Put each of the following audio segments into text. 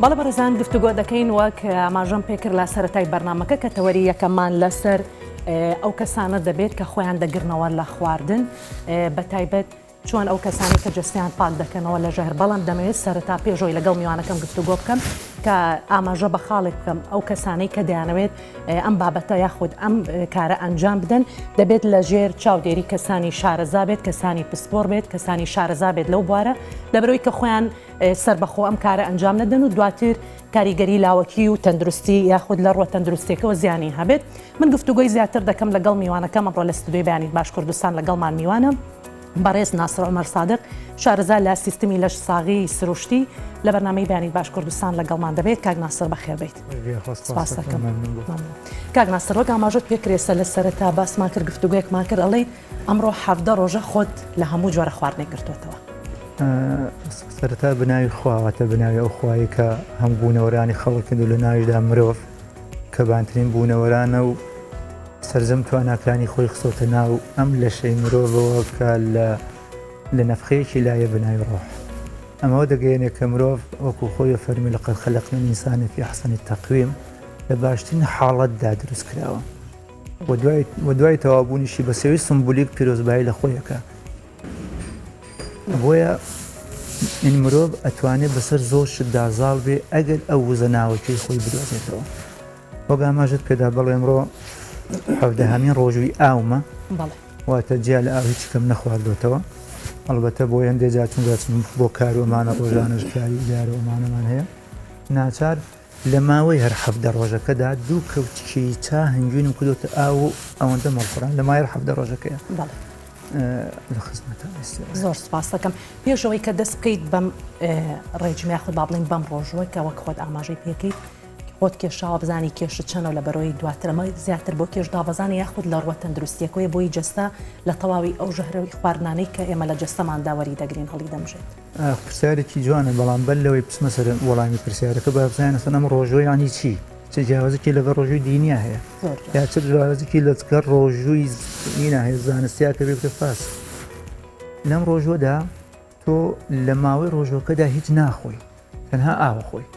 بەڵێ بەڕێزان گفتوگۆ دەکەین وەک ئاماژەم پێکرد لە سەرەتای بەرنامەکە کە تەوەری یەکەممان لەسەر ئەو کەسانە دەبێت کە خۆیان دەگرنەوە لە خواردن بە تایبەت چۆن ئەو کەسانەی کە جەستەیان پاک دەکەنەوە لە ژەهر، بەڵام دەمەوێت سەرەتا پێشەوەی لەگەڵ میوانەکەم گفتوگۆ بکەم کە ئاماژە بە خاڵێک بکەم، ئەو کەسانەی کە دەیانەوێت ئەم بابەتە یاخود ئەم کارە ئەنجام بدەن دەبێت لە ژێر چاودێری کەسانی شارەزا بێت، کەسانی پسپۆڕ بێت، کەسانی شارەزا بێت لەو بوارە، لەبەرئەوەی کە خۆیان سەربەخۆ ئەم کارە ئەنجام نەدەن و دواتر کاریگەری لاوەکی و تەندروستی یاخود لە ڕووە تەندروستیەکەوە زیانی هەبێت. من گفتوگۆی زیاتر دەکەم لەگەڵ میوانەکەم ئەمڕۆ لە ستودیۆی بەیانیت باش کوردستان لەگەڵمان میوانە بەڕێز ناسر عومەر سادق شارەزا لە سیستمی لەش ساغی سروشتی لە بەرنامەی بەیانیت باش کوردستان لەگەڵمان دەبێت. کاک ناسر بەخێربێیت. سپاس دەکەم. کاک ناسر وەک ئاماژەت پێکرێسە لە سەرەتا باسمان کرد گفتوگۆیەکمان کرد ئەڵێیت ئەمڕۆ 17 ڕۆژە خۆت لە هەموو جۆرە خواردنێک گرتووەتەوە. سەرەتا بەناوی خوا واتە بەناوی ئەو خوایەی کە هەم بوونەوەرانی خەڵق کرد و لە ناویشدا مرۆڤ کە بانترین بوونەوەرانە و سەرجەم تواناکانی خۆی خستۆتە ناو ئەم لەشەی مرۆڤەوە کە لە لە نەفخەیەکی لایە بە ناوی ڕۆح. ئەمەوە دەگەیەنێ کە مرۆڤ وەکو خۆی فەرمی لقد خلقنا الانسان فی احسن تقویم لە باشترین حاڵەتدا دروست کراوە و دوای و دوای تەواوبوونیشی بە سێوەی سمبولیک پیرۆزبایی لە خۆی ئەکا. بۆیە این مرۆڤ ئەتوانێت بەسەر زۆر شتدا زاڵ بێ ئەگەر ئەو وزە ناوەکیی خۆی بدۆزێتەوە. وەک ئاماژەت پێدا بەڵێ ئەمڕۆ حەڤدەهەمین ڕۆژووی ئاومە، واتە جیا لە ئاو هیچی کەم نەخواردۆتەوە. ئەڵبەتە بۆ هەندێ جار چونکە ئەچم بۆ کار و ئەمانە ڕۆژانەش کاری ئیدارە و ئەمانەمان هەیە ناچار لە ماوەی هەر 17 ڕۆژەکەدا دوو کەوچکی چا هەنگوینم کردۆتە ئاو و ئەوەندە مەڵخۆران لە ماوەی هەر 17 ڕۆژەکەیە. بەڵێ. لە خزمەتان ئێستا. زۆر سپاس دەکەم. پێش ئەوەی کە دەست بکەیت بەم ڕێجیمە یاخود با بڵێین بەم ڕۆژووە کە وەک خۆت ئاماژەی پێکەیت خۆت کێشاوە بزانی کێشت چەنە و لە بەرۆی دواتر ئەمە زیاتر بۆ کێش دابەزانە یاخود لە ڕووە تەندروستیەکەوەی بۆی جەستە لە تەواوی ئەو ژەهرەوی خواردنانەی کە ئێمە لە جەستەماندا وەری دەگرین هەڵی دەمژێت. پرسیارێکی جوانە بەڵام بەر لەوەی بچمە سەر وەڵامی پرسیارەکە با بزانین ئەسڵەن ئەم ڕۆژووە یانی چی؟ چ جیاوازێکی لەگەڵ ڕۆژووی دینیا هەیە؟ یا چ جیاوازێکی لەگەڵ ڕۆژووی ئینا هەیە زانستیا کە بێتە فاس؟ لەم ڕۆژووەدا تۆ لە ماوەی ڕۆژووەکەدا هیچ ناخۆی تەنها ئاوە خۆی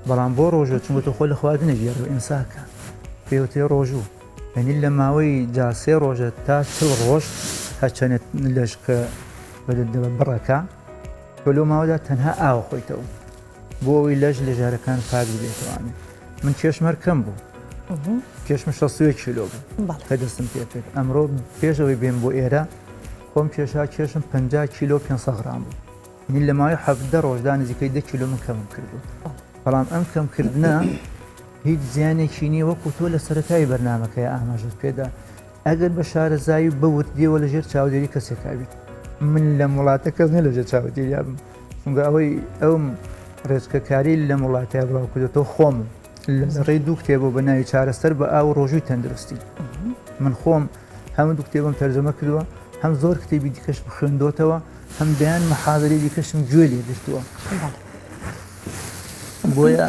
بەڵام بۆ ڕۆژوو چونکە تۆ خۆ لە خواردنە گێڕی و ئیمساکە پێوتێ ڕۆژوو یعنی لە ماوەی جا سێ ڕۆژە تا چل ڕۆژ هەرچەنێت لەشکە بڕەکە تۆ لەو ماوەدا تەنها ئاوە خۆیتەوە بۆ ئەوەی لەش لە ژارەکان پاک ببێتەوانێ من کێشم هەر کەم بوو کێشم 61 کیلۆ بوو کە دەستم پێ کرد ئەمڕۆ پێشەوەی بێم بۆ ئێرە خۆم کێشا کێشم 50 کیلۆ 500 غرام بوو من لە ماوەی حەڤدە ڕۆژدا نزیکەی دە کیلۆ من کەمم کردو بەڵام ئەم کەمکردنە هیچ زیانێکی نییە وەکو تۆ لە سەرەتای بەرنمەکەی ئاماژت پێدا ئەگەر بە شارەزایی و بە وردیەوە لە ژێر چاودێری کەسێکا بیت. من لەم وڵاتە کەس نیە لە ژێر چاودێریا بم چونکە ئەوەی ئەوم ڕێچکەکاری لەم وڵاتەیە بڵاو کردێتەوە خۆم لە ڕێی دوو کتێبەوە بە ناوی چارەسەر بە ئاو و ڕۆژووی تەندروستی من خۆم هەموو دوو کتێبم تەرجەمە کردووە هەم زۆر کتێبی دیکەشم خوێندۆتەوە هەم دەیان محاضرەی دیکەشم گوێ لێ گرتووە بۆیە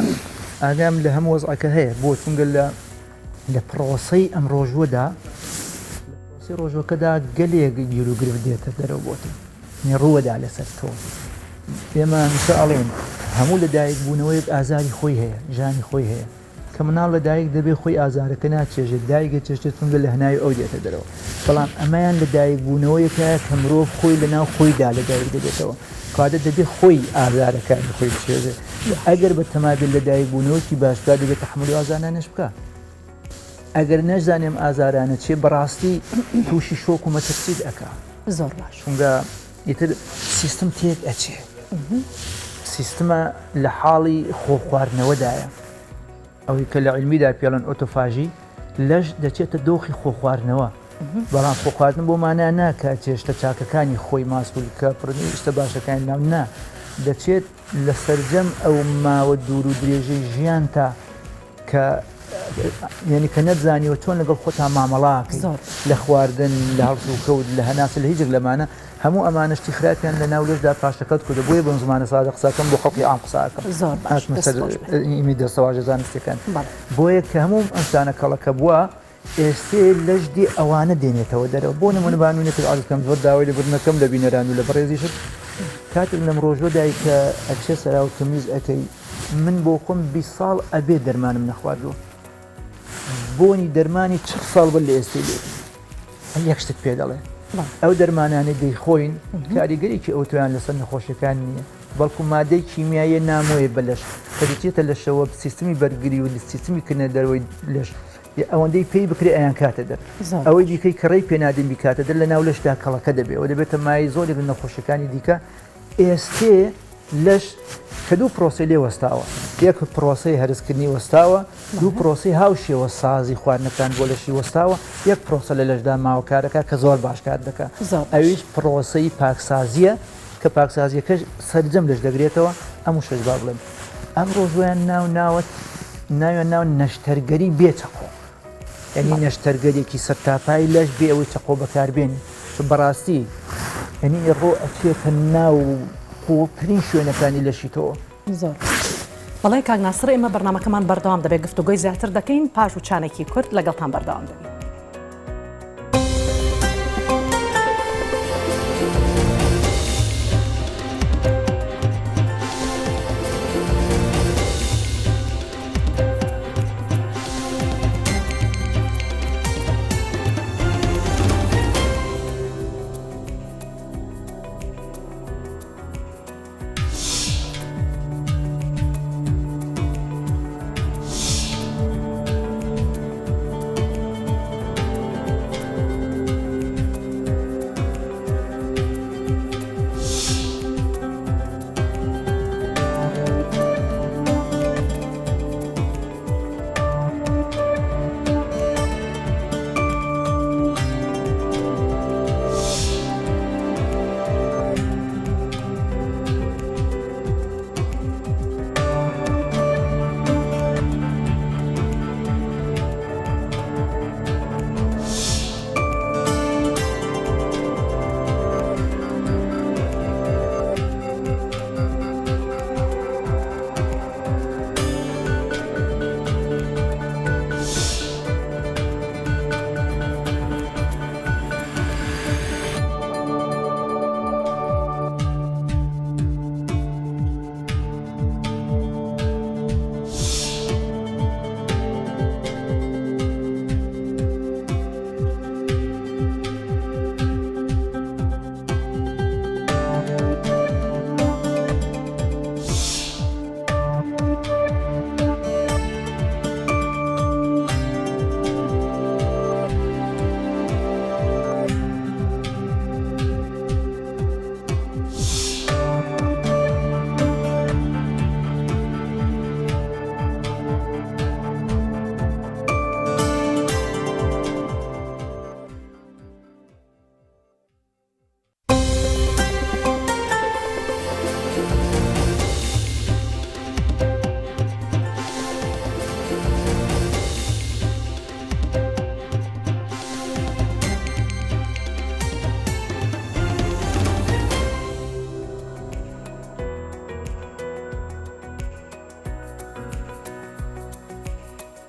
ئاگام لە هەموو وەزعەکە هەیە بۆ چونگە لە لە پرۆسەی ئەم ڕۆژووەدا لە پرۆسەی ڕۆژوەکەدا گەلێک گیروگرفت دێتە دەرەوە بۆ تۆ یعنی ڕووەدا لەسەر تۆ ئێمە هەمیشە ئەڵێن هەموو لەدایک بوونەوەیەک ئازاری خۆی هەیە ژانی خۆی هەیە کە مناڵ لەدایک دەبێ خۆی ئازارەکە ناچێژێت دایکە چێشتێت چونکە لە هەناوی ئەو دێتە دەرەوە بەڵام ئەمەیان لەدایک بوونەوەیەکە کە مرۆڤ خۆی لەناو خۆیدا لەدایک دەبێتەوە کەواتە دەبێ خۆی ئازارەکانی خۆی بچێژێ ئەگەر بە تەمابێت لەدایک بوونەوەکی باش بکات دەبێت تەحملی ئازارانەش بکات ئەگەر نەشزانێ ئەم ئازارانە چیە بەڕاستی تووشی شۆک و مەترسیت ئەکا زۆر باش چونکە ئیتر سیستم تێک ئەچێ سیستمە لە حاڵی خۆخواردنەوەدایە ئەوەی کە لە عیلمیدا پێڵن ئۆتۆفاژی، لەش دەچێتە دۆخی خۆخواردنەوە، بەڵام خۆخواردن بۆ مانا نا کە ئەچێت شتە چاکەکانی خۆی ماسولکە پڕنی شتە باشەکانی ناو نا، دەچێت لە سەرجەم ئەو ماوە دوور و درێژەی ژیانتا کە یعنی کە نەتزانیوە چۆن لەگەڵ خۆتا مامەڵاکەی لە خواردن لە هەڵسوکەوت لە هەناسە لە هیچێک لەمانە هەموو ئەمانە شتی خراپیان لە ناو لەشدا پاشەکەوت کردووە بۆیە بەم زمانە سادە قسەکەم بۆ خەڵکی عام قسە ئەکەم زۆر باش هاتمە دەست سەر خۆش بێت. ئیمی دەستەواژە زانستیەکان بەڵێ. بۆیە کە هەموو ئەم شتانە کەڵەکە بووە ئێستێ لەش دێ ئەوانە دێنێتەوە دەرەوە بۆ نمونە با نمونەیەکت عەرز بکەم زۆر داوای لێبوردن ئەکەم لە بینەران و لە بەڕێزیشت کاتێک لەم ڕۆژوەدای کە ئەچێ سەراو تەمیز ئەکەی. من بۆ خۆم 20 ساڵ ئەبێ دەرمانم نەخواردووە بۆنی دەرمانی چ ساڵ بەر لە ئێستەی لێ یەک شتت پێ دەڵێ ئەو دەرمانانەی دەیخۆین کاریگەرێکی ئەوتۆیان لەسەر نەخۆشیەکان نییە بەڵکو مادەی کیمیاییە نامۆیە بە لەش کە دەچێتە لەشەوە سیستمی بەرگری و سیستمی کردنە دەرەوەی لەش ئەوەندەی پێی بکرێ ئەیان کاتە دەر ئەوەی دیکەی کە ڕێی پێنادەین بیکاتە دەر لە ناو لەشدا کەڵەکە دەبێ و دەبێتە مایەی زۆرێک لە نەخۆشیەکانی دیکە ئێستێ لەش کە دوو پرۆسەی لێ وەستاوە یەک پرۆسەی هەرسکردنی وەستاوە دوو پرۆسەی هاوشێوە سازی خواردنەکان بۆ لەشی وەستاوە یەک پرۆسە لە لەشدا ماوە کارەکە کە زۆر باش کار دەکا ئەویش پرۆسەی پاکسازیە کە پاکسازیەکەش سەرجەم لەش دەگرێتەوە ئەم وشەش با بڵێم ئەم ڕۆژوەیان ناو ناوە ناویان ناو نەشتەرگەری بێ چەقۆ یعنی نەشتەرگەرێکی سەرتاپای لەش بێ ئەوەی چەقۆ بەکاربێنی بەڕاستی یعنی ڕۆ ئەچێتە ناو قوڵترین شوێنەکانی لەشی تۆ. زۆر بەڵێ کاک ناسر ئێمە بەرنامەکەمان بەردەوام دەبێت گفتوگۆی زیاتر دەکەین پاش وچانێکی کورت لەگەڵتان بەردەوام دەبین.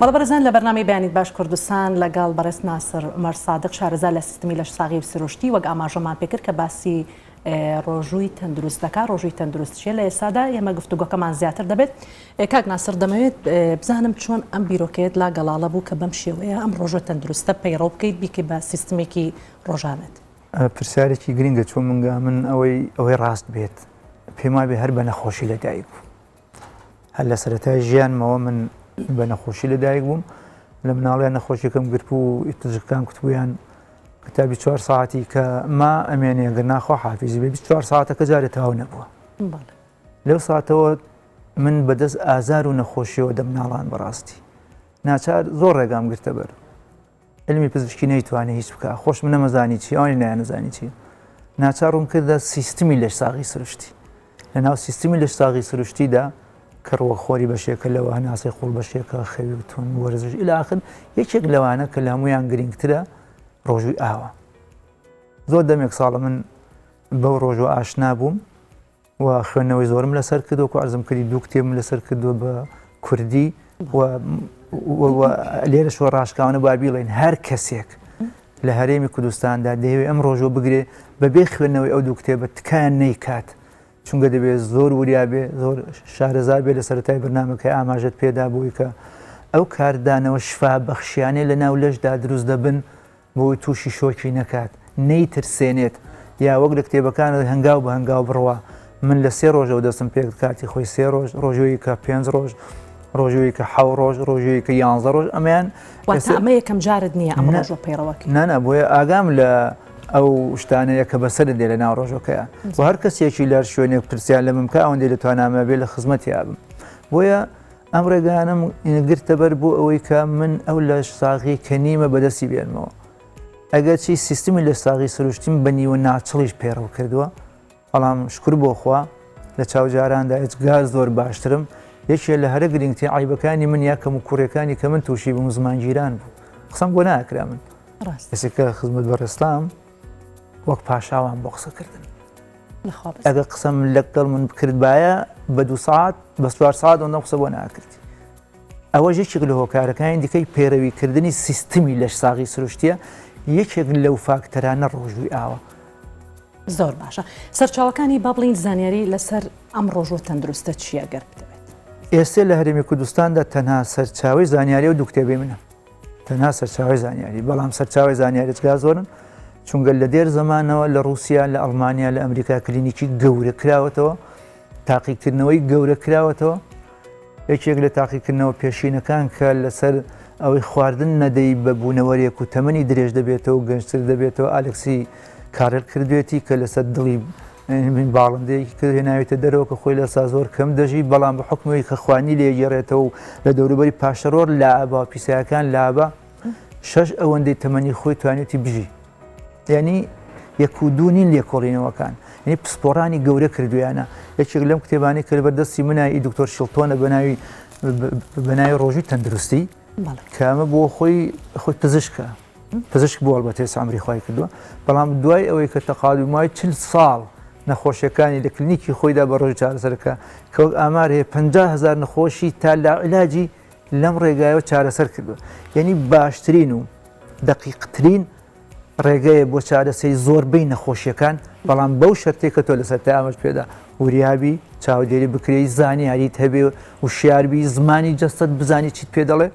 بەڵێ بەڕێزان لە بەرنامەی بەیانیت باش کوردستان لەگەڵ بەڕێز ناسر عومەر سادق شارەزا لە سیستمی لەشساغی و سروشتی وەک ئاماژەمان پێکرد کە باسی ڕۆژووی تەندروست دەکات ڕۆژووی تەندروست چیە لە ئێستادا ئێمە گفتوگۆکەمان زیاتر دەبێت کاک ناسر دەمەوێت بزانم چۆن ئەم بیرۆکەیەت لا گەڵاڵە بوو کە بەم شێوەیە ئەم ڕۆژە تەندروستە پەیڕەو بکەیت بیکەی بە سیستمێکی ڕۆژانەت. پرسیارێکی گرنگە چۆن منگا من ئەوەی ئەوەی ڕاست بێت پێم وابێ هەر بە نەخۆشی لەدایک بوو هەر لە سەرەتای ژیانمەوە من بە نەخۆشی لەدایک بووم لە مناڵیان نەخۆشیەکەم گرت و پزیشکان کوتبوویان تا 24 ساعتی کە ما ئەمێنێ گەر ناخوا حافیزی بێ 24 ساعتەکە جارێ تەواو نەبووە لەو ساتەوە من بەدەست ئازار و نەخۆشیەوە دەمناڵان بەڕاستی ناچار زۆر ڕێگام گرتە بەر علمی پزیشکی نەیتوانێ هیچ بکە خۆشم نەمەزانی چی ئەوانی نایانەزانی چی ناچار ڕووم کردە سیستمی لەشساغی سروشتی لەناو سیستمی لەشساغی سروشتیدا کە ڕووەکخۆری بەشێکە لەوە هەناسەی قوڵ بەشێکە خەوی و تون وەرزش الی آخر یەکێک لەوانە کە لە هەمویان گرنگترە ڕۆژووی ئاوە زۆر دەمێک ساڵە من بەو ڕۆژوە ئاشنا بووم و خوێندنەوەی زۆرم لەسەر کردو کو عرضم کردی دوو کتێبم لەسەر کردووە بە کوردی و لێرەشەوە ڕاشکاوانە با بیڵێن هەر کەسێک لە هەرێمی کوردستاندا دەیەوێت ئەم ڕۆژوە بگرێ بەبێ خوێندنەوەی ئەو دوو کتێبە تکایان نەیکات. چونکە دەبێت زۆر وریا بێ زۆر شارەزا بێ لە سەرەتای بەرنامەکەی ئاماژەت پێدا بووی کە ئەو کاردانەوە شفا بەخشیانەی لە ناو لەشدا دروست دەبن بۆی تووشی شۆکی نەکات نەیترسێنێت یا وەک لە کتێبەکان هەنگاو بە هەنگاو بڕوا من لە سێ ڕۆژەوە دەستم پێکرد کاتی خۆی سێ ڕۆژ ڕۆژووی کە پێنج ڕۆژ ڕۆژووی کە حەو ڕۆژ ڕۆژووی کە یانزە ڕۆژ ئەمەیان واتە ئەمە یەکەم جارت نییە ئەم ڕۆژوە پەیڕەوەکەی نا نا بۆیە ئاگام لە ئەو شتانەیە کە بەسەرت دێ لە ناو ڕۆژەکەیە و هەر کەسێکی لە هەر شوێنێک پرسیار لە من بکا ئەوەندەی لە توانامە بێ لە خزمەتیا بم بۆیە ئەم ڕێگانم گرتە بەر بۆ ئەوەی کە من ئەو لەش ساغی کە نیمە بەدەستی بێنمەوە ئەگەرچی سیستمی لەش ساغی سروشتیم بە نیوە ناچڵیش پەیڕەو کردووە بەڵام شکر بۆ خوا لە چاو جاراندا ئێجگار زۆر باشترم، یەکێ لە هەرە گرنگترین عەیبەکانی من یا کەموکوڕیەکانی کە من تووشی بووم زمانگیران بوو، قسەم بۆ ناکرا من ڕاست. ئێستا کە خزمەت بەڕێزتام وەک پاشاوان بۆ قسەکردن لەخوا بەس. ئەگەر قسەم لەگەڵ من بکردبایە بە دوو سەعات بە چوار سەعات ئەوەندەم قسە بۆ ناکردی. ئەوەش یەکێک لە هۆکارەکانی دیکەی پەیڕەویکردنی سیستمی لەشساغی سروشتیە، یەکێک لەو فاکتەرانە ڕۆژووی ئاوە. زۆر باشە سەرچاوەکانی با بڵین زانیاری لەسەر ئەم ڕۆژوە تەندروستە چییە گەر بتەوێت؟ ئێستێ لە هەرێمی کوردستاندا تەنها سەرچاوەی زانیاری و دوو کتێبەی منە تەنها سەرچاوەی زانیاری بەڵام سەرچاوەی زانیاری جگا زۆرن چونگە لە دێر زەمانەوە لە رووسیا لە ئەڵمانیا لە ئەمریکا کلینیکی گەورە کراوەتەوە تاقیکردنەوەی گەورە کراوەتەوە یەکێک لە تاقیکردنەوە پێشینەکان کە لەسەر ئەوەی خواردن نەدەی بە بوونەوەرێک و تەمەنی درێژ دەبێتەوە و گەنجتر دەبێتەوە ئالکسی کارل کردوێتی کە لەسەر دڵی باڵندەیەکی کرد هێناوێتە دەرەوە کە خۆی لە سا زۆر کەم دەژی بەڵام بە حکومەوەی کە خوانی لێگەڕێتەوە و لە دەوروبەری پاشەڕۆر لابا پیسایەکان لابا شەش ئەوەندەی تەمەنی خۆی توانێتی بژی یانی یەک و دوو نین لێکۆڵینەوەکان یعنی پسپۆڕانی گەورە کردویانە یەکێک لەم کتێبانی کە لەبەر دەستی منە ئی دکتۆر شڵتۆنە بە ناوی بە ناوی ڕۆژی تەندروستی کە ئەمە بۆ خۆی خۆی پزیشکە پزیشک بۆ ئەڵبەتێ سامری خۆی کردووە بەڵام دوای ئەوەی کە تەقاعد مای چل ساڵ نەخۆشیەکانی لە کلینیکی خۆیدا بە ڕۆژ چارەسەرەکە کە وەک ئامار هەیە 50 هزار نەخۆشی تا لا علاجی لەم ڕێگایەوە چارەسەر کردووە یعنی باشترین و دەقیقترین ڕێگەیە بۆ چارەسەری زۆربەی نەخۆشیەکان، بەڵام بەو شەرتەی کە تۆ لەسەر تامەت پێدا وریابی، چاودێری بکرێی، زانیاریت هەبێ، وشیاربی، زمانی جەستەت بزانی چیت پێ دەڵێ،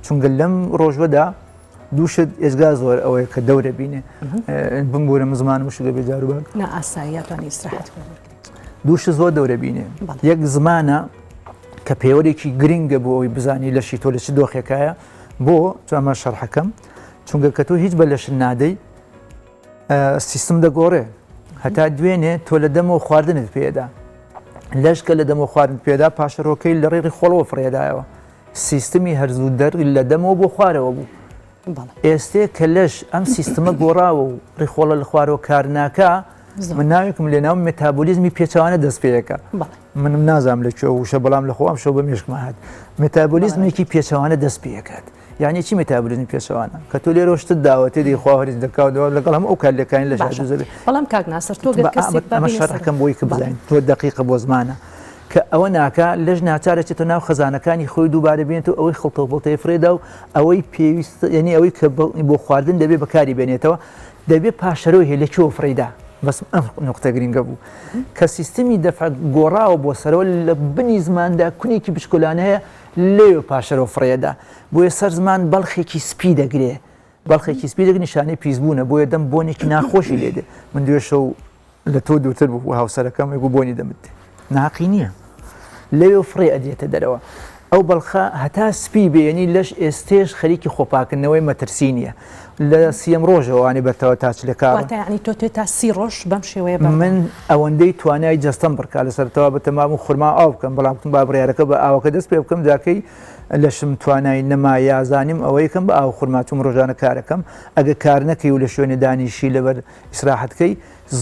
چونکە لەم ڕۆژوەدا دوو شت ئێجگار زۆر ئەوەیە کە دەورە بینێ بمبورە من زمانم وشک دەبێ جاروبار. نا ئاساییە ئەتوانی ئیسراحەت خۆت وەرگری. دوو شت زۆر دەورە بینێ، یەک زمانە کە پێوەرێکی گرنگە بۆ ئەوەی بزانی لەشی تۆ لە چ دۆخێکایە، بۆ ئەمە شەرحەکەم چونکە کە تۆ هیچ بە لەشت نادەی سیستم دەگۆڕێ هەتا دوێنێ تۆ لە دەمەوە خواردنت پێدا لەش کە لە دەمەوە خواردن پێدا پاشەڕۆکەی لە ڕێی خۆڵەوە فڕێدایەوە سیستمی هەرزوو دەر لە دەمەوە بۆ خوارەوە بوو ئێستێ کە لەش ئەم سیستمە گۆڕاوە و ڕیخۆڵە لە خوارەوە کار ناکا من ناوێکم لێناو مێتابۆلیزمی پێچەوانە دەست پێەکە منم نازانم لە کوێ وشە بەڵام لە خۆ ئەم شەو بە مێشکما هات مێتابۆلیزمێکی پێچەوانە دەست پێەکات یعنی چی مێتابۆلیزمی پێچەوانە کە تۆ لێرەوە شتت داوەتێ دەی خوا هەریز دەکا و لەگەڵ هەموو ئەو کارلێکانی لە باشە بەڵام کاک ناسر تۆ گەر کەسێک ئەمە شەرحەکەم بۆی کە بزانین تۆ دەقیقە بۆ زمانە کە ئەوە ناکا لەش ناچارە چێتە ناو خەزانەکانی خۆی دووبارە بێنێت و ئەوەی خڵتە و پڵتەی فرێدا و ئەوەی پێویست یعنی ئەوەی کە بۆ خواردن دەبێ بەکاری بێنێتەوە دەبێ پاشەرۆی هەیە لە کوێوە فڕێیدا بەس ئەم نوقتە گرنگە بوو کە سیستمی دەفع گۆڕاوە بۆ سەرەوە لە بنی زماندا کونێکی بچکۆلانە هەیە لێوە پاشەرۆ فڕێدا بۆیە سەر زمان بەڵخێکی سپی دەگرێ بەڵخێکی سپی دەگرێ نیشانەی پیسبوونە بۆیە دەم بۆنێکی ناخۆشی لێ دێ من دوێ شەو لە تۆ دوورتر بوو هاوسەرەکەم وەکو بۆنی دەمت دێ ناقی نییە لەوێ فڕێ ئەدرێتە دەرەوە ئەو بەڵخە هەتا سپی بێنی لەش ئێستێش خەریکی خۆپاکردنەوەی مەترسی نییە لە سیەم ڕۆژەوەوانی بەرتەوە تاچ لە کار واتە یعنی تۆ تێ تا سی ڕۆژ بەم شێوەیە بەردەوام. من ئەوەندەی توانای جەستەم بڕکا لە سەرەتاوە بە تەمام و خورما ئاو بکەم بەڵام وتم با بڕیارەکە بە ئاوەکە دەست پێ بکەم جاکەی لەشم توانای نەما یا زانیم ئەوەیەکەم بە ئاو خورما چوم ڕۆژانە کارەکەم ئەگە کار نەکەی و لە شوێنێ دانیشی لەبەر ئیسراحەت کەی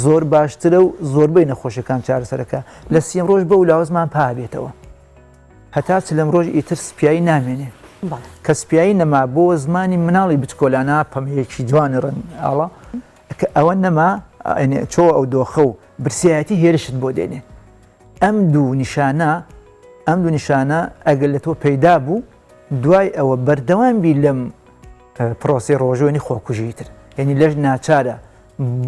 زۆر باشترە و زۆربەی نەخۆشیەکان چارەسەرەکە لە سیەم ڕۆژ بەو لاوەزمان پا بێتەوە هەتا چلەم ڕۆژ ئیتر سپیایی نامێنێ کە سپیایی نەما بۆ زمانی مناڵی بچکۆلانە پەمەیەکی جوانی ڕەنگ ئاڵا کە ئەوە نەما چۆ ئەو دۆخە و برسایەتی هێرشت بۆ دێنێ ئەم دوو نیشانە ئەم دوو نیشانە ئەگەر لە تۆ پەیدا بوو دوای ئەوە بەردەوام بی لەم پرۆسی ڕۆژوێنی خۆکوژی تر یعنی لەش ناچارە.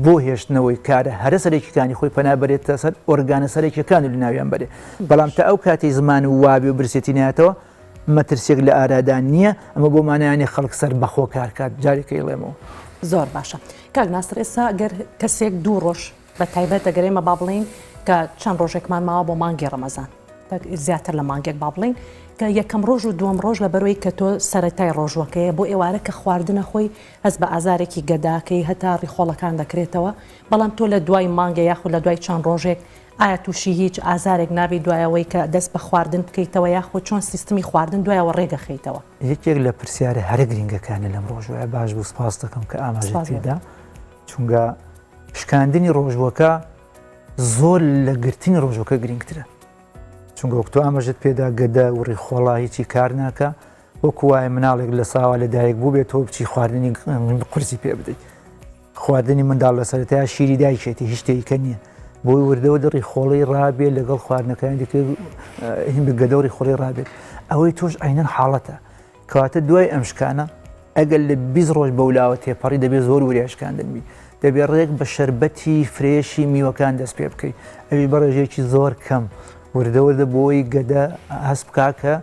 بۆ هێشتنەوەی کارە هەرە سەرەکیەکانی خۆی پەنا بەرێتە سەر ئۆرگانە سەرەکیەکان و لەناویان بەرێ. بەڵام تا ئەو کاتەی زمان وابێ و برسێتی نایەتەوە مەترسیەک لە ئارادا نییە، ئەمە بۆ مانایانی خەڵک سەربەخۆ کار کات، جارێکە ئیڵێمەوە. زۆر باشە کاک ناسر ئێستا گەر کەسێک دوو ڕۆژ بە تایبەت ئەگەر ئێمە با بڵێین کە چەند ڕۆژێکمان ماوە بۆ مانگی ڕەمەزان زیاتر لە مانگێک با بڵێین کە یەکەم ڕۆژ و دووەم ڕۆژ لە بەرەوەی کە تۆ سەرەتای ڕۆژوەکەیە بۆ ئێوارە کە خواردنە خۆی هەست بە ئازارێکی گەداکەی هەتا ڕیخۆڵەکان دەکرێتەوە بەڵام تۆ لە دوای مانگە یاخود لە دوای چەند ڕۆژێک ئایا تووشی هیچ ئازارێک نابی دوایەوەی کە دەست بە خواردن بکەیتەوە یاخود چۆن سیستمی خواردن دوایەوە ڕێگەخەیتەوە؟ یەکێک لە پرسیارە هەرە گرنگەکانە لەم ڕۆژوە باش بوو سپاس دەکەم کە ئاماژەت پێدا چونگە شکاندنی ڕۆژوەکە زۆر لە گرتنی ڕۆژوەکە گرنگترە چونگە وەک تۆ ئاماژەت پێدا گەدە و ڕیخۆڵا هیچی کار ناکە وەکو وایە مناڵێک لە ساوا لە دایک بوو بێت تۆ بچی خواردنی قورسی پێ بدەیت خواردنی منداڵ لە سەرەتای شیری دایکێتی هیچ شتێکە نییە بۆی وردەوە دڕی خۆڵی ڕابێ لەگەڵ خواردنەکانی دیکە هین گەدەوری خۆڵی ڕابێت ئەوەی تۆش عینەن حاڵەتە کەواتە دوای ئەم شکانە ئەگەر لە 20 ڕۆژ بەولاوە تێپەڕی دەبێت زۆر وریا شکاندن بی دەبێت ڕێک بە شەربەتی fresh ی میوەکان دەست پێ بکەیت ئەوی بە ڕێژەیەکی زۆر کەم وردە وردە بۆی گەدە هەست بکا کە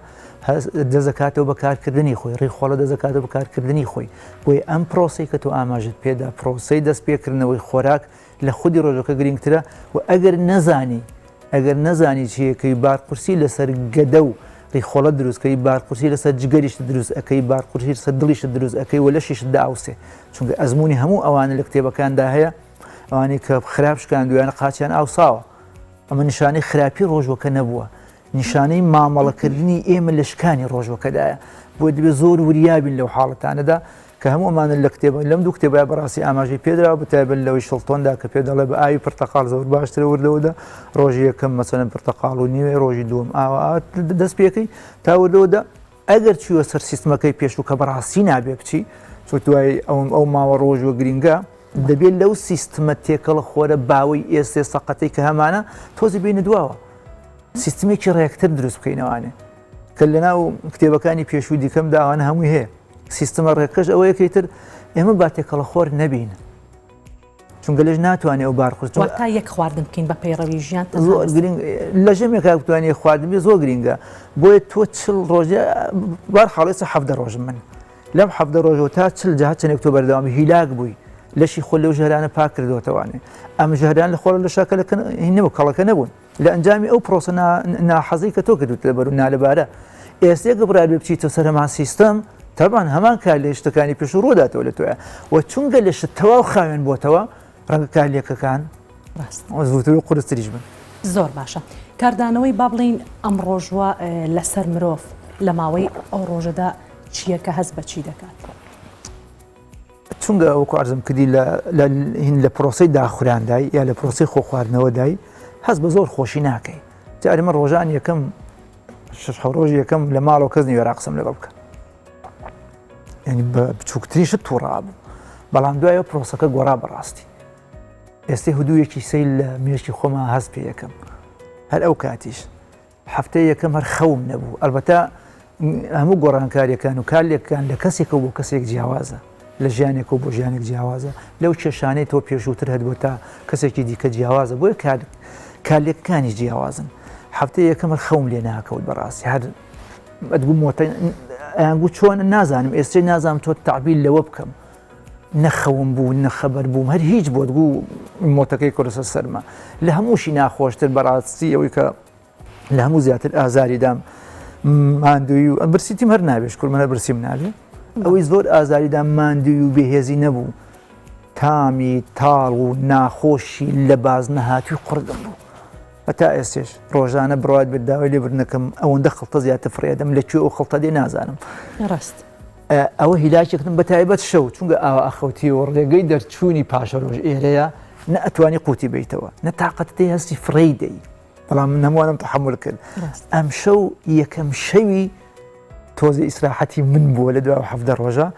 دەزەکاتەوە بە کارکردنی خۆی ڕیخۆڵە دەزەکاتەوە بە کارکردنی خۆی بۆی ئەم پرۆسی کە تۆ ئاماژت پێدا پرۆسی دەست پێکردنەوەی خۆراک لە خودی ڕۆژەکە گرنگترە و ئەگەر نەزانی ئەگەر نەزانی چیەکەی بار قورسی لەسەر گەدە و ڕیخۆڵە دروست کەی بار قورسی لەسەر جگەریشت دروست ئەەکەی بار قورسی لەسەر دڵیشت دروست ئەەکەی و لەشیشت داوسێ چونکە ئەزمموی هەموو ئەوانە لە کتێبەکاندا هەیە ئەوانەی کە خراپ شکاندویانە قاچیان ئاوساوە ئەمە نیشانەی خراپی ڕۆژوەکە نەبووە نیشانەی مامەڵەکردنی ئێمە لە شکانی ڕۆژوەکەدایە بۆ دەبێت زۆر وریابین لەو حاڵەتانەدا کە هەموو ئەمانە لە کتێب لەم دوو کتێبە بەڕاستی ئاماژەی پێدراوە بەتایبەت لەوەی شڵتۆندا کە پێ دەڵێ بە ئاوی پرتەقاڵ زۆر باشترە وردەوەدە ڕۆژی یەکەم مەسەلەن پرتەقاڵ و نیوێ ڕۆژی دووەم ئاوا دەست پێکەی تا وردەوەدە ئەگەر چووە سەر سیستمەکەی پێشوو کە بەڕاستی نابێ بچی چۆ دوای ئەوم ئەو ماوە ڕۆژوە گرینگە دەبێت لەو سیستمە تێکەڵە خۆرە باوەی ئێستێ سەقەتەی کە هەمانە تۆزی بینە دواوە سیستمێکی ڕێکتر دروست بکەینەوانێ کە لەناو کتێبەکانی پێشووی دیکەم داوانە هەمووی هەیە سیستمە ڕێکەش ئەوەیە کە تر ئێمە با تێکەڵە خۆر نەبین چونکە لەش ناتوانێت ئەو بار قورس تا یەک خواردن بکەین بە پەیڕەوی ژیان زۆر گرنگ لە ژەمێکا بتوانێت خواردن بێ زۆر گرنگە بۆیە تۆ چل ڕۆژە بار حاڵێ حەفدە ڕۆژم من لەم حەفدە ڕۆژەوە تا چل جا چەندێک تۆ بەردەوامی هیلاک بووی لەشی خۆ لەو ژەهرانە پاک کردوەتەوانێ ئەم ژەهران لە خۆڵە لە شاکە لە نەبوو کەڵەکە نەبوون لە ئەنجامی ئەو پرۆسە ناحەزەی کە تۆ کردوت لەبەر و نالەبارە ئێستێ گەبرا بێ بچیتە سەر هەمان سیستەم تەبان هەمان کار لە شتەکانی پێشوو ڕووداتەوە لە تۆیە و چونگە لە شت تەواو خاوێن بۆتەوە ڕەنگە کارلێکەکان زووتر و قورستریش بن. زۆر باشە کاردانەوەی با بڵێین ئەم ڕۆژوە لەسەر مرۆڤ لە ماوەی ئەو ڕۆژەدا چییە کە هەست بە چی دەکات؟ چونگە وەکو عەرزم کردی لە هین لە پرۆسەی داخوراندای یا لە پرۆسەی خۆخواردنەوەدای هەست بە زۆر خۆشی ناکەی جارێ من ڕۆژان یەکەم شش حەوت ڕۆژ یەکەم لە ماڵەوە کەس نیوێرا قسەم لەگەڵ بکە یعنی بە بچووکترین شت تووڕا بوو بەڵام دوایەوە پرۆسەکە گۆڕا بەڕاستی ئێستا هدوویەکی سەیر لە مێشکی خۆما هەست پێ یەکەم هەر ئەو کاتیش هەفتەی یەکەم هەر خەوم نەبوو ئەلبەتە هەموو گۆڕانکاریەکان و کارلێکەکان لە کەسێکەوە بۆ کەسێک جیاوازە لە ژیانێکەوە بۆ ژیانێک جیاوازە لەو کێشانەی تۆ پێشووتر هەت بۆ تا کەسێکی دیکە جیاوازە بۆیە کار کارلێکەکانی جیاوازن هەفتەی یەکەم هەر خەوم لێ ناکەوت بەڕاستی هەر ئەتگوو مۆتە ئەیانگوو چۆن نازانم ئێستێ نازانم تۆ تعبیر لەوە بکەم نە خەوم بوو نە خەبەر بووم هەر هیچ بۆت گوو مۆتەکەی کورسە سەرمە لە هەمووشی ناخۆشتر بەڕاستی ئەوەی کە لە هەموو زیاتر ئازاری دام ماندووی و برسیتیم هەر نابێش کورمەە برسیم نابێ ئەوەی زۆر ئازاریدا ماندووی و بێهێزی نەبوو تامی تاڵ و ناخۆشی لە باز نەهاتووی قڕگم بوو هەتا ئێستێش ڕۆژانە بڕوات بێت داوای لێبوردنەکەم ئەوەندە خڵتە زیاتر فڕێدەم لە کوێ ئەو خڵتە دێ نازانم ڕاست ئەوە هیلاکێکم بە تایبەت شەو چونگە ئاوا ئەخەوتی و ڕێگەی دەرچوونی پاشەرۆژ ئێرەیە نە ئەتوانی قوتی بیتەوە نە تااقەت تێ هەستی فڕێی دەی بەڵام من هەمووانم تحمل کرد ئەم شەو یەکەم شەوی تۆزی ئیسراحەتی من بووە لە دوای حەفدە ڕۆژە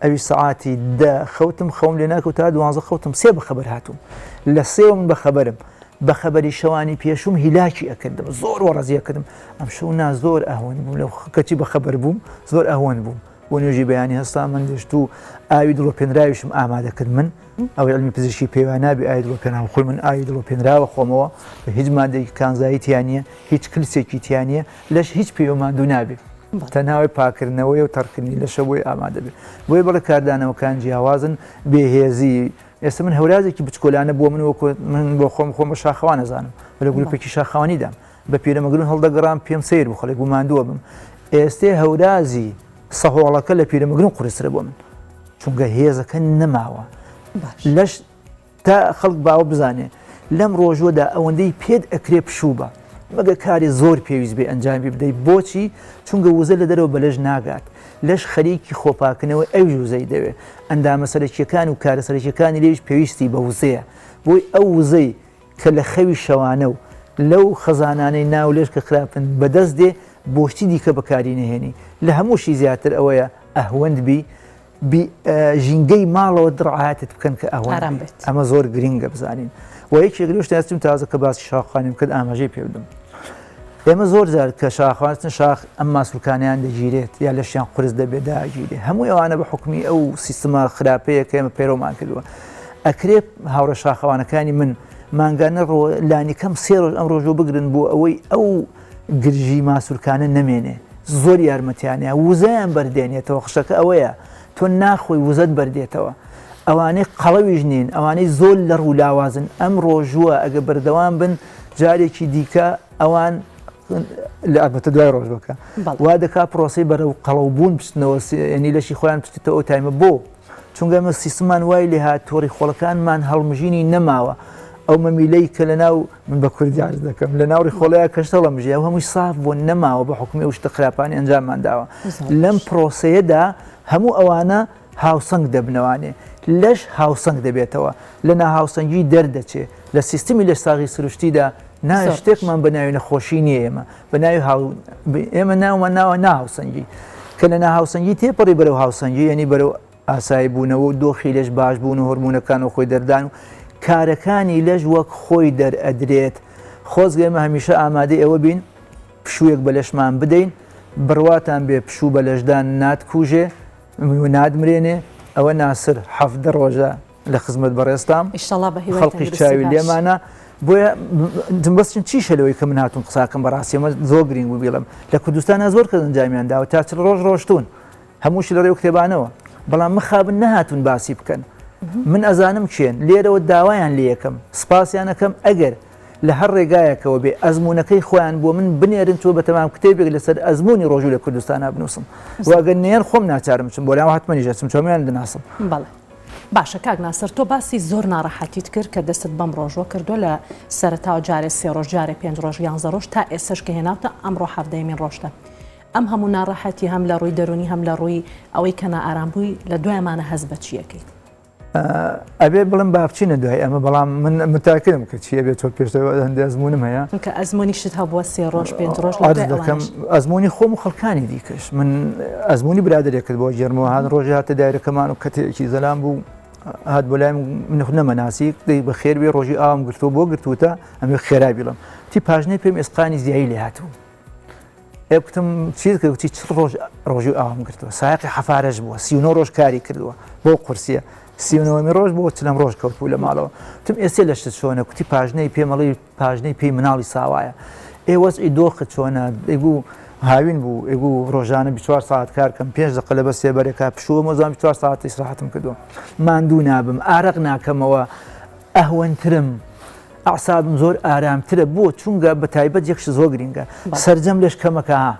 ئەوی سەعاتی دە خەوتم خەوم لێ ناکەوت تا دوانزە خەوتم سێ بەخەبەر هاتووم لە سێوە من بەخەبەرم بەخەبەری شەوانی پێشوم هیلاکی ئەکردم زۆر وەڕەزی ئەکردم ئەم شەو نا زۆر ئەهوەن بووم لەو کەچی بەخەبەر بووم زۆر ئەهوەن بووم. بۆ نوێژی بەیانی هەستا من دەشت و ئاوی دڵۆپێنراویشم ئامادە کرد من ئەوەی علمی پزیشکی پێی نابێ ئاوی دڵۆپێنراو خۆی من ئاوی دڵۆپێنراوە خۆمەوە هیچ مادەیەکی کانزایی تیا نییە هیچ کلسێکی تیا نییە لەش هیچ پێوە ماندوو نابێ تەنها پاکردنەوەی و تەڕکردنی لەشە بۆی ئامادە بێ بۆیە بەڵێ کاردانەوەکان جیاوازن بێهێزی ئێستا من هەورازێکی بچکۆلانە بۆ من وەکو من بۆ خۆم خۆم بە شاخەوان ئەزانم لە گروپێکی شاخەوانیدام بە پیرەمەگرون هەڵدەگەڕام پێم سەیر بوو خەڵک بوو ماندووە بم ئێستێ هەورازی سەهۆڵەکە لە پیرەمەگرون قورسترە بۆ من چونکە هێزەکە نەماوە لەش تا خەڵک باوە بزانێ لەم ڕۆژوەدا ئەوەندەی پێت ئەکرێ پشوو بە مەگە کاری زۆر پێویست بێ ئەنجامی بدەیت بۆچی چونگە وزە لە دەرەوە بەلەش ناگات لەش خەریکی خۆپاکنەوەی ئەویش وزەی دەوێ ئەندامە سەرەکیەکان و کارە سەرەکیەکانی لێش پێویستی بە وزەیە بۆی ئەو وزەی کە لە خەوی شەوانە و لەو خەزانانەی ناو لەش کە خراپن بەدەست دێ بۆ شتی دیکە بەکاری نەهێنی لە هەمووشی زیاتر ئەوەیە ئەهوەند بی بی ژینگەی ماڵەوە ڕعایەتت بکەن کە ئارام بێت ئەمە زۆر گرنگە بزانین و یەکێک لەو شتانە تازە کە باسی شاخخانیم کرد ئاماژەی پێ بدەم ئێمە زۆر جار کە شاخواستن شاخ ئەم ماسولکانیان دەگیرێت یا لەشیان قرس دەبێت داگیرێ هەموو ئەوانە بە حکومی ئەو سیستما خراپەیە کە ئێمە پەیڕەومان کردووە ئەکرێ هاوڕێ شاخەوانەکانی من مانگانە ڕۆ لانیکەم سێ ڕۆژ ئەم ڕۆژۆ بگرن بۆ ئەوەی ئەو گرژی ماسولکانە نەمێنێ زۆر یارمەتیانە وزەیان بەردێنێتەوە خشەکە ئەوەیە تۆ ناخۆی وزەت بەردێتەوە ئەوانەی قەڵەویش نین ئەوانەی زۆر لە ڕوو لاوازن ئەم ڕۆژووە ئەگە بەردەوام بن جارێکی دیکە ئەوان لە ئەبەتە دوای ڕۆژەکە وا دەکا پرۆسی بەرەو قەڵەوبوون بچنەوە ینی لەشی خۆیان بچێتەوە ئەو تایمە بۆ چونکە ئەمە سیستمان وای لێ هات تۆڕی خۆڵەکانمان هەڵمژینی نەماوە ئەو مەمیلەی کە لە ناو من بە کوردی عرض دەکەم لە ناو ڕیخۆڵەیە کەشتە هەڵمژی ئەو هەمووی ساف بۆ نەماوە بە حکومی ئەو شتە خراپانی ئەنجاممان داوە لەم پرۆسەیەدا هەموو ئەوانە هاوسەنگ دەبنەوانێ لەش هاوسەنگ دەبێتەوە لە ناهاوسەنگی دەردەچێ لە سیستمی لەشساغی سروشتیدا نا شتێکمان بە ناوی نەخۆشی نییە ئێمە بە ناوی هاو ئێمە ناومان ناوە ناهاوسەنگی کە لە ناهاوسەنگی تێپەڕی بەرەو هاوسەنگی یعنی بەرەو ئاسایی بوونەوە و دۆخی لەش باش بوون و هۆرمونەکان و خۆی دەردان و کارەکانی لەش وەک خۆی دەرئەدرێت خۆزگە ئێمە هەمیشە ئامادەی ئەوە بین پشوویەک بە لەشمان بدەین بڕواتان بێ پشوو بە لەشدان ناتکوژێ و ناتمرێنێ ئەوە ناسر 17 ڕۆژە لە خزمەت بەڕێزتام ئیشەڵا بە هیوای خەڵقیش تەندروستی چاوی باش. لێمانە بۆیە بەس چیشە لەوەی کە من هاتوم قساکەم بەڕاستی ئەمە زۆر گرنگ بوو بیڵم لە کوردستانە زۆر کەس ئەنجامیان داوە تا چل ڕۆژ ڕۆشتوون هەمووشی لە ڕێو کتێبانەوە بەڵام مخابن نەهاتوون باسی بکەن من ئەزانم کێن لێرەوە داوایان لێ یەکەم سپاسیان ئەکەم ئەگەر لە هەر ڕێگایەکەوە بێ ئەزموونەکەی خۆیان بۆ من بنێرن چوە بە تەمام کتێبێک لەسەر ئەزموونی ڕۆژوو لە کوردستانا بنووسم و ئەگەر نەیەن خۆم ناچارم بچم بۆ لایان حەتمەنیش ئەچم چۆمیان دەناسم. بەڵێ باشە کاک ناسر تۆ باسی زۆر ناڕەحەتیت کرد کە دەستت بەم ڕۆژوە کردوە لە سەرەتاوە جارێ سێ ڕۆژ جارێ پێنج ڕۆژ یانزە ڕۆژ تا ئێسەش کە هێناوتە ئەمڕۆ حەڤدەیەمین ڕۆژتە ئەم هەموو ناڕەحەتی هەم لە ڕووی دەروونی هەم لە ڕووی ئەوەی کە نائارام بووی لە دوای ئەمانە هەست بە چی ئەکەیت؟ ئەبێ بڵێم با بچینە دوای ئەمە بەڵام من متاکرم کە چی ئەبێت تۆ پێشتر هەندێ ئەزموونم هەیە چونکە ئەزموونیشت هەبووە سێ ڕۆژ پێنج ڕۆژ لە عەرز دوای دەکەم ئەوانەش. ئەزموونی خۆم و خەڵکانی دیکەش من ئەزموونی برادەرێکت بۆ گێرمەوە هات ڕۆژێ هاتە دایرەکەمان و کەتێکی زەلام بوو هات بۆ لای من خۆ نەمەناسی دەی بەخێر بێ ڕۆژی ئاوم گرتووە بۆ گرتووتە ئەمێ خێرا بیڵم تی پاژنەی پێم ئێسقانی زیایی لێ هاتبوو ئێ کوتم چیت کرد وتی چل ڕۆژ ڕۆژی ئاوم گرتووە سایەقی حەفارەش بووە 39 ڕۆژ کاری کردووە بۆ قورسیە 39 ڕۆژ بۆ چلم ڕۆژ کەوت بوو لە ماڵەوە تم ئێسێ لەشت چۆنە کوتی پاژنەی پێمەڵی پاژنەی پێی مناڵی ساوایە ئێ وەزعی دۆخت چۆنە ئەیگوو هاوین بوو ئەیگوو ڕۆژانە 24 ساعت کار کەم پێنج دقە لە بەس سێبەرێکا پشووە مۆزان 24 ساعت ئیسراحەتم کردووە ماندوو نابم ئارەق ناکەمەوە ئەهوەنترم ئەعسابم زۆر ئارامترە بۆ چونگە بە تایبەت یەک شت زۆر گرینگە سەرجەم لەش کەمەکە ها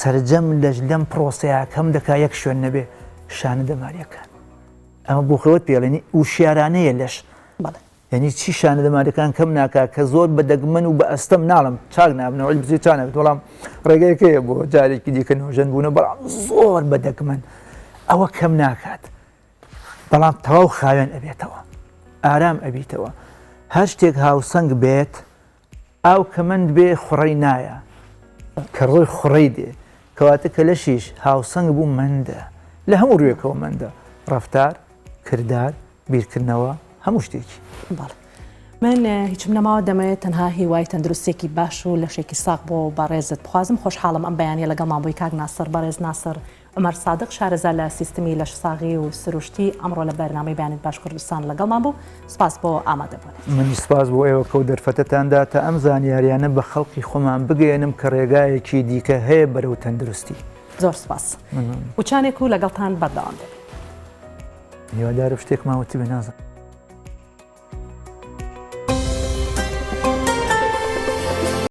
سەرجەم لەش لەم پرۆسەیە کەم دەکا یەک شوێن نەبێ شانە دەماریەکان ئەمە بۆ خەوت پێڵێنی وشیارانەیە لەش یعنی چی شانە دەمارەکان کەم ناکا کە زۆر بە دەگمەن و بە ئەستەم ناڵم چاک نابنەوە عیلم زیاد چاک نابێت بەڵام ڕێگەیەکەیە بۆ جارێکی دیکە نۆژەن بوونە بەڵام زۆر بە دەگمەن ئەوە کەم ناکات بەڵام تەواو خاوێن ئەبێتەوە ئارام ئەبیتەوە هەر شتێک هاوسەنگ بێت ئاو کەمەند بێ خوڕەی نایە کە ڕۆی خوڕەی دێ کەواتە کە لەشیش هاوسەنگ بوو مەندە لە هەموو ڕوێکەوە مەندە ڕەفتار کردار بیرکردنەوە هەموو شتێکی. بەڵێ من هیچم نەماوە دەمەوێت تەنها هیوای تەندروستێکی باش و لەشێکی ساغ بۆ بەڕێزت بخوازم خۆشحاڵم ئەم بەیانیە لەگەڵمان بووی کاک ناسڕ بەڕێز ناسڕ. عومەر سادق شارەزا لە سیستمی لەشساغی و سروشتی ئەمڕۆ لە بەرنامەی بەیانیت باش کوردستان لەگەڵمان بوو، سپاس بۆ ئامادەبوونت. منیش سپاس بۆ ئێوە کەو دەرفەتەتان دا تا ئەم زانیاریانە بە خەڵکی خۆمان بگەیەنم کە ڕێگایەکی دیکە هەیە بەرەو تەندروستی. زۆر سپاس. وچانێک و لەگەڵتان بەردەوام دەبین. هیوادارم شتێکمان وتبێ نازانم.